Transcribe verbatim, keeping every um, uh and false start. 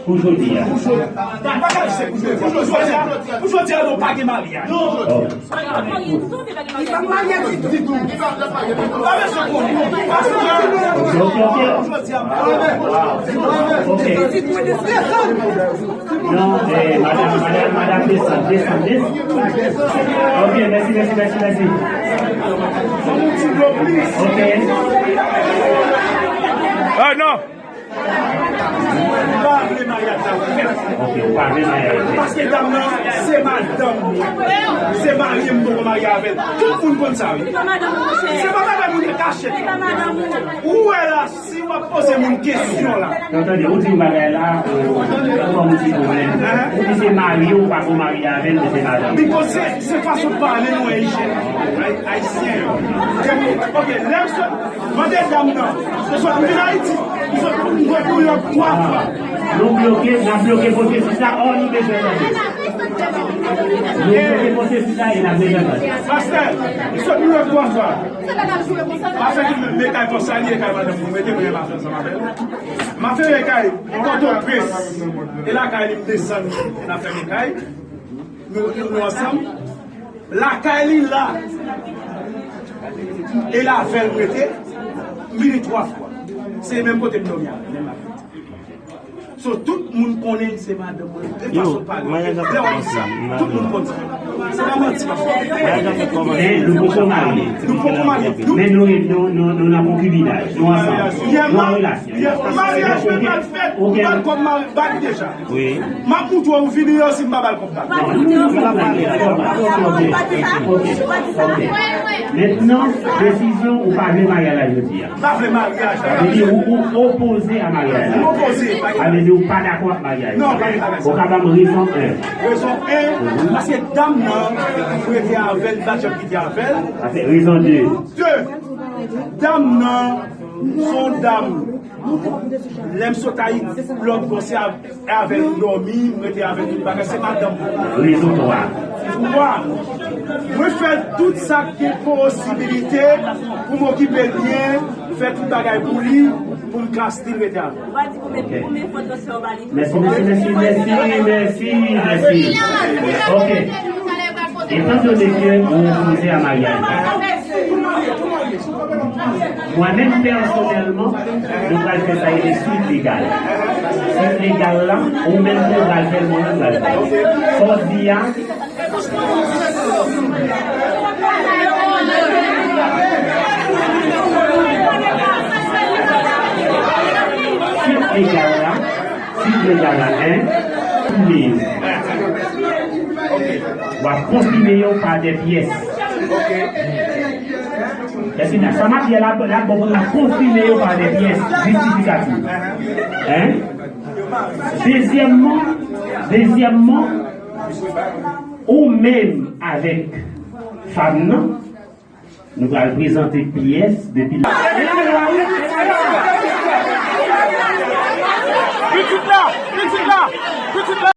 Pou jodi a. Pou jodi a, pou jodi a, nou pa gen maryaj. Oh. Li pa marye ditou. Li pa bezwen konnen. Ok, ok, ok. Jodi a, ok. Non, eh, madam, madam, madam, desann, desann, desann. Ok, mèsi, mèsi, mèsi, mèsi. Ok. Ah, non. M pa vle maryaj la fèt. Ok, ou pa vle maryaj la fèt. Paske dam nan, se madanm mwen. Se mari m, m poko marye avè l. Tout moun konn sa, wi. Se pa madanm mwen, monchè. Se pa madanm moun ki kachèt. Se pa madanm ou. Ou wè la, si w ap poze moun kesyon la. Non, tande, ou di yon bagay la, ou, kòm ou di pwoblèm. Ou di se mari w, ou pa ko marye avè l, men se madanm. Because se, se fason pale nou, Ayisyen. Ay-, Ayisyen. Ok, lè m sot, mande dam nan. Se sot vin Ayiti. Se sot pou mwen pou yon twa fwa. Nou bloke, n ap bloke pwosesis la, ò, nou bezwen tande. Nou bloke pwosesis la e n ap bezwen tande. Pastè, se sot pou yon twa fwa. M ap fè ki men kay konsa li e kay madanm pou mete mwen m ap fè ansanm avè l. M ap fè men kay Pòtoprens. E lakay li m desann, n ap fè men kay. Nou, nou, nou ansanm. Lakay li la. E l avè l m rete. M vini twa fwa. Se menm kote m dòmi a, menm lakay. So, tout moun konnen li se madanm mwen. E fason pale. Lè w ap di sa, tout moun konn sa. Se pa manti, pastè. Men nou poko marye. Nou poko marye. Men nou, nou, nou, nou nan konkibinaj. Nou ansanm. Nou an relasyon. Maryaj mwen pral fèt. Ou pral kòm mari, bag deja. Wi. M ap moutre w videyo si m pa ba l kòb bag. Non, nou, nou, nou, ok, ok, ok. Mentnan, desizyon ou pa vle maryaj la jodi a. M pa vle maryaj la. Sa vle di ou, ou opoze a maryaj la. M opoze, pa gen. Sa vle di ou pa dakò ak maryaj la. Non, pa gen bagay sa. Ou ka ban m rezon en. Rezon en, paske dam nan, m rete avè l, m pa t janm kite avè l. Sa se rezon de. De, dam nan, se yon dam. Lè m sot Ayiti, lòt bò se av-, avè l m dòmi, m rete avè l tout bagay, se madanm mwen. Rezon twa. Twa, mwen fè tout sa k gen posibilite pou m okipe l byen, fè tout bagay pou li, pou m ka still rete avè l. Ok. Mèsi, mèsi, mèsi, mèsi, mèsi, mèsi. Ok. Etandone ke ou opoze a maryaj la, mwen menm pèsonèlman, nou pral fè sa rele swit legal. Swit legal la, ou menm tou pral fè l, mwen menm pral fè l. Sa w di a, swit legal la, swit legal la, en, konfime yo. W ap konfime yo pa de pyès. Èske sa m ap di a la, la bon pou n ap konfime yo pa de pyès jistifikatif. En? Dezyèmman, dezyèmman, ou menm avèk fanm nan, nou pral prezante pyès depi la. Pitit la! Pitit la! Pitit la!